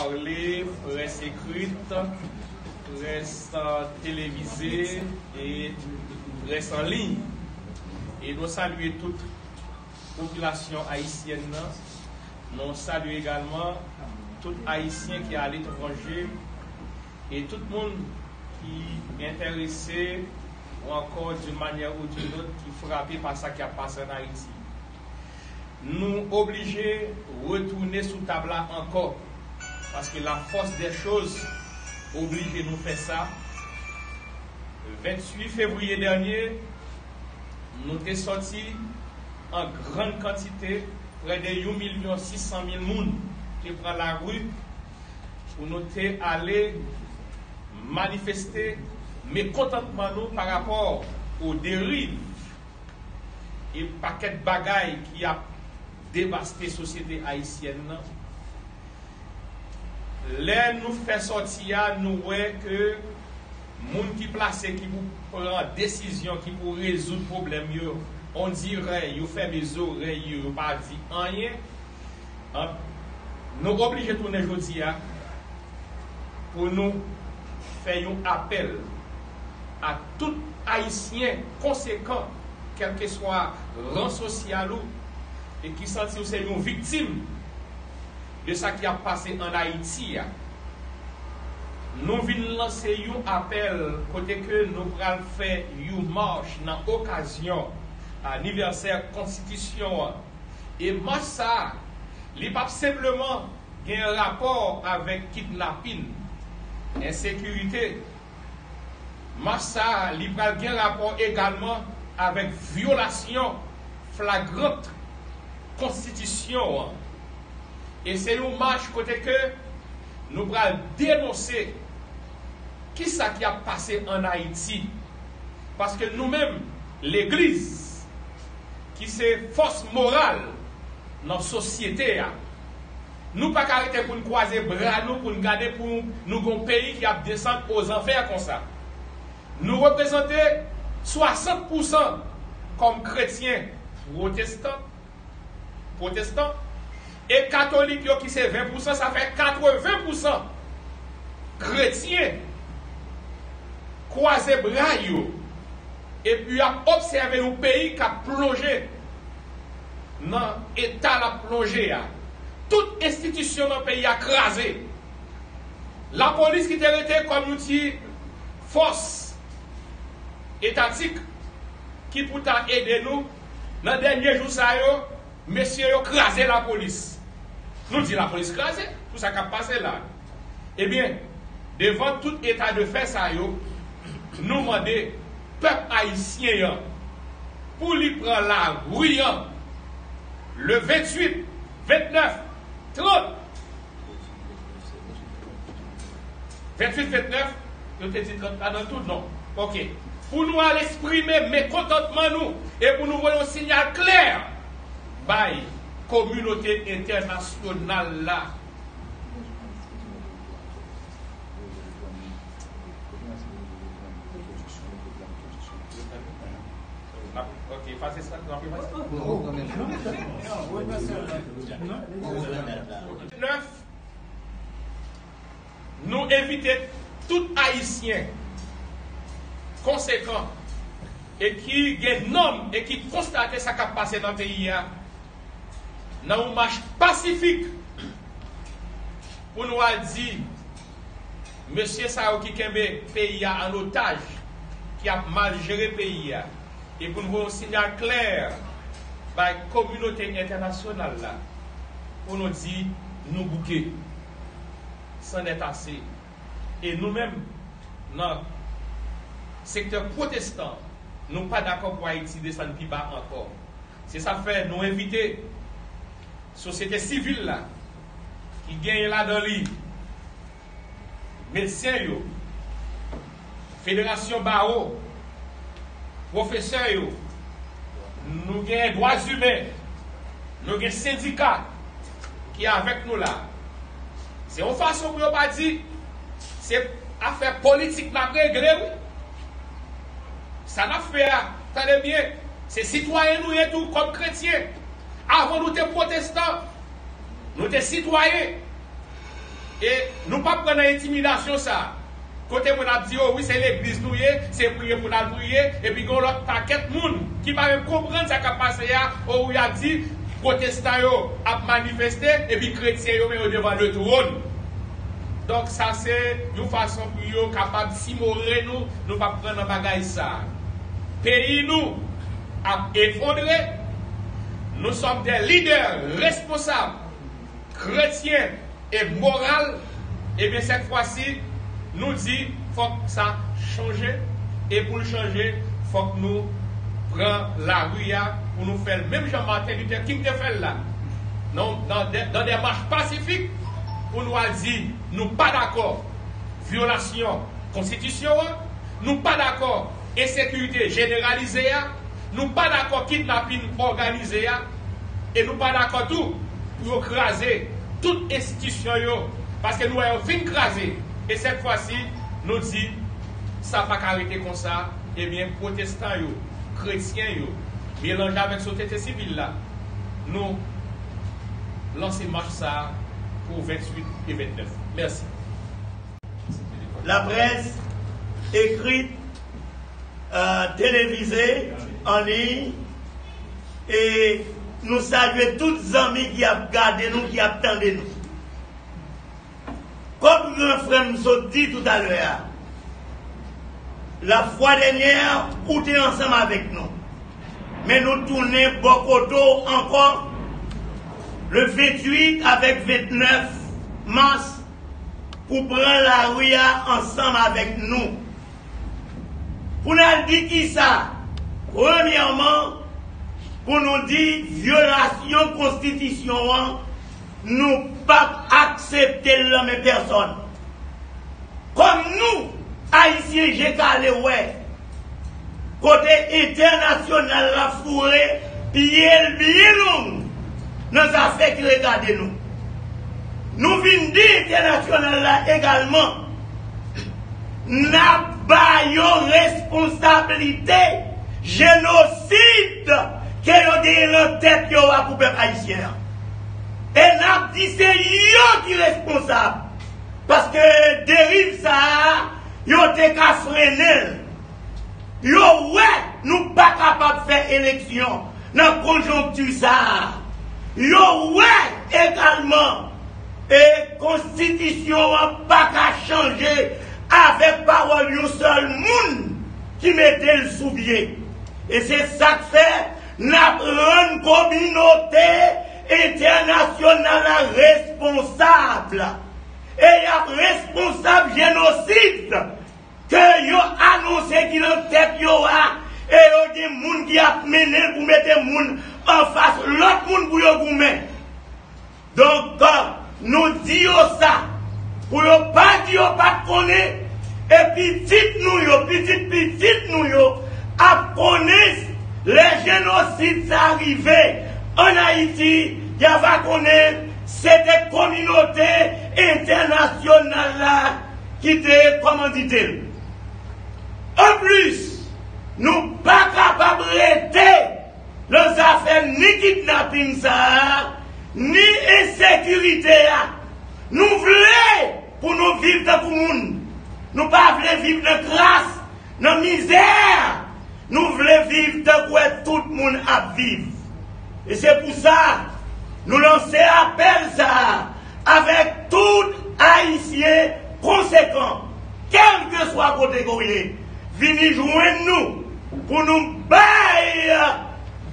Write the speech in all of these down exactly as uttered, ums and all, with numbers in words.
Parle, près écrite, près, euh, télévisée et près en ligne. E nou salye tout popilasyon ayisyèn nan. Nou salye egalman tout Ayisyen ki aletranje e tout moun ki enterese ou ankò, d'une manière ou d'une autre, ki frape pa sa ki ap pase ann Ayiti. Nou oblije retounen sou tab la ankò, paske la force des choses oblije nou fè sa. Venntuit fevriye dènye, nou te sòti an grann kantite, prè de yon milyon sis san mil moun te pran lari pou nou te ale manifeste mekontantman nou pa rapò o deriv e pakèt bagay ki ap devaste sosyete ayisyèn nan. Lè nou fè sòti a, nou wè ke moun ki plase, ki pou pran desizyon, ki pou rezoud pwoblèm yo, on dirè yo fèmen zòrèy yo, yo pa di anyen. An, nou oblije tounen jodi a pou nou fè yon apèl a tout Ayisyen konsekan, kèlkeswa ran sosyal ou, e ki santi w se yon viktim de sa ki ap pase ann Ayiti a. Nou vin lanse yon apèl kote ke nou pral fè yon mach nan okazyon anivèsè Konstitisyon an. E mach sa a, li p ap senpleman gen rapò avèk kidnapin, ensekirite. Mach sa a, li pral gen rapò egalman avèk vyolasyon flagrant Konstitisyon an. E se yon mach kote ke nou pral denonse kisa ki ap pase ann Ayiti. Paske nou menm, legliz, ki se fòs moral nan sosyete a, nou pa ka rete pou n kwaze bra nou, pou n gade pou nou gen yon peyi ki ap desann ozanfè konsa. Nou reprezante swasant pousan kòm kretyen pwotestan, pwotestan, e katolik yo ki se ven pousan, sa fè katreven pousan kretyen kwaze bra yo, epi y ap obsève yon peyi k ap plonje nan eta l ap plonje a. Tout enstitisyon nan peyi a kraze. Lapolis ki te rete kòm yon ti fòs etatik ki pou ta ede nou, nan dènye jou sa yo, mesye yo kraze lapolis. Nou di lapolis kraze pou sa k ap pase la. Ebyen, devan tout eta de fè sa yo, nou mande pèp ayisyen an pou li pran lari an le venntuit, vennèf, trant, venntuit, vennèf, yo te di trant ladan l tou, non. Oke. Pou nou al eksprime mekontantman nou e pou nou voye yon siyal klè bay kominote entènasyonal la. Ok, efase sa, n ap efase. Nèf, nou envite tout Ayisyen konsekan e ki gen nanm e ki konstate sa k ap pase nan peyi a, nan yon mach pasifik pou nou al di mesye sa yo ki kenbe peyi a an otaj, ki ap mal jere peyi a, e pou nou voye yon siyal klè bay kominote entènasyonal la, pou nou di nou bouke. C'en est assez. E nou menm, nan sektè pwotestan, nou pa dakò pou Ayiti desann pi ba ankò. Se sa k fè nou envite sosyete sivil la, ki genyen ladan li medsen yo, federasyon bawo, pwofesè yo, nou gen dwa imen, nou gen sendika ki avèk nou la. Se yon fason pou yo pa di se afè politik n ap regle, wi. Sa n ap fè a, tande byen, se sitwayen nou ye tou kòm kretyen. Avan nou te pwotestan, nou te sitwayen. E nou p ap pran nan entimidasyon sa a. Kote moun ap di, "O wi, se legliz nou ye, se priye pou n al priye," epi gen yon lòt pakèt moun ki pa menm konprann sa k ap pase a, o wi, y ap di, pwotestan yo ap manifeste, epi kretyen yo men yo devan le twòn. Donk, sa se yon fason pou yo kapab timore nou, nou p ap pran nan bagay sa a. Peyi nou ap efondre. Nous sommes des leaders responsables, kretyen e moral. Ebyen, sèt fwa si, nou di, fòk sa chanje. E pou l chanje, fòk nou pran lari a, pou nou fè l menm jan Martin Luther King te fè l la. Non, dans des, dans des marches pacifiques, pou nou al di, nou pa dakò vyolasyon konstitisyon an, nou pa dakò ensekirite jeneralize a, nou pa dakò kidnapin òganize a, e nou pa dakò tou pou yo kraze tout enstitisyon yo, paske nou wè yo fin kraze. E sèt fwa si, nou di, sa pa ka rete konsa. Ebyen, pwotestan yo, kretyen yo, melanje avèk sosyete sivil la, nou lanse mach sa a pou venntuit e vennèf. Mèsi. Laprès ekrit, televize, an liy, e nou salye tout zanmi ki ap gade nou, ki ap tande nou. Kòm gran frè m sot di toutalè a, lafwa dènyè ou te ansanm avèk nou, men nou tounen bò kote w ankò le venntuit avèk vennèf mas pou pran lari a ansanm avèk nou. Pou n al di kisa? Premyèman, pou nou di vyolasyon konstitisyon an, nou p ap aksepte l nan men pèsòn. Kòm nou, Ayisyen je kale wè kote entènasyonal la foure pye l byen long nan zafè ki regade nou. Nou vin di entènasyonal la egalman, n ap ba yo responsablite jenosid ke yo genyen nan tèt yo a pou pèp ayisyen an. E n ap di se yo ki responsab, paske deriv sa a, yo te ka frennen l. Yo wè nou pa kapab fè eleksyon nan konjonkti sa a. Yo wè egalman e konstitisyon an pa ka chanje avèk pawòl yon sèl moun ki mete l sou pye. E se sa k fè n ap rann kominote entènasyonal la responsab. E y ap responsab jenosid ke yo anonse ki nan tèt yo a, e yo gen moun ki ap mennen l pou mete moun anfas lòt moun pou yo goumen. Donk, nou di yo sa, pou yo pa di yo pa t konnen, e pitit nou yo, pitit pitit nou yo ap konnen lè jenosid sa rive ann Ayiti, y ava konnen se te kominote entènasyonal la ki te kòmandite l. Anplis, nou pa kapab rete nan zafè ni kidnaping sa a, ni ensekirite a. Nou vle pou nou viv tankou moun. Nou pa vle viv nan kras, nan mizè. Nou vle viv tankou tout moun ap viv. E se pou sa, nou lanse apèl sa a avèk tout Ayisyen konsekan, kèlkeswa kote ke w ye, vini jwenn nou pou nou bay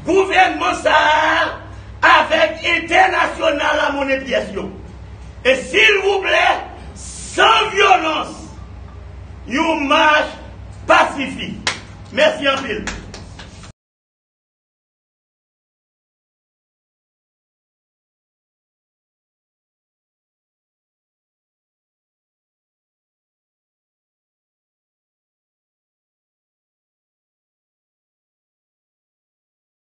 gouvènman sa a avèk entènasyonal a monnen pyès yo. E silvouplè, san vyolans, yon mach pasifik. Mèsi anpil.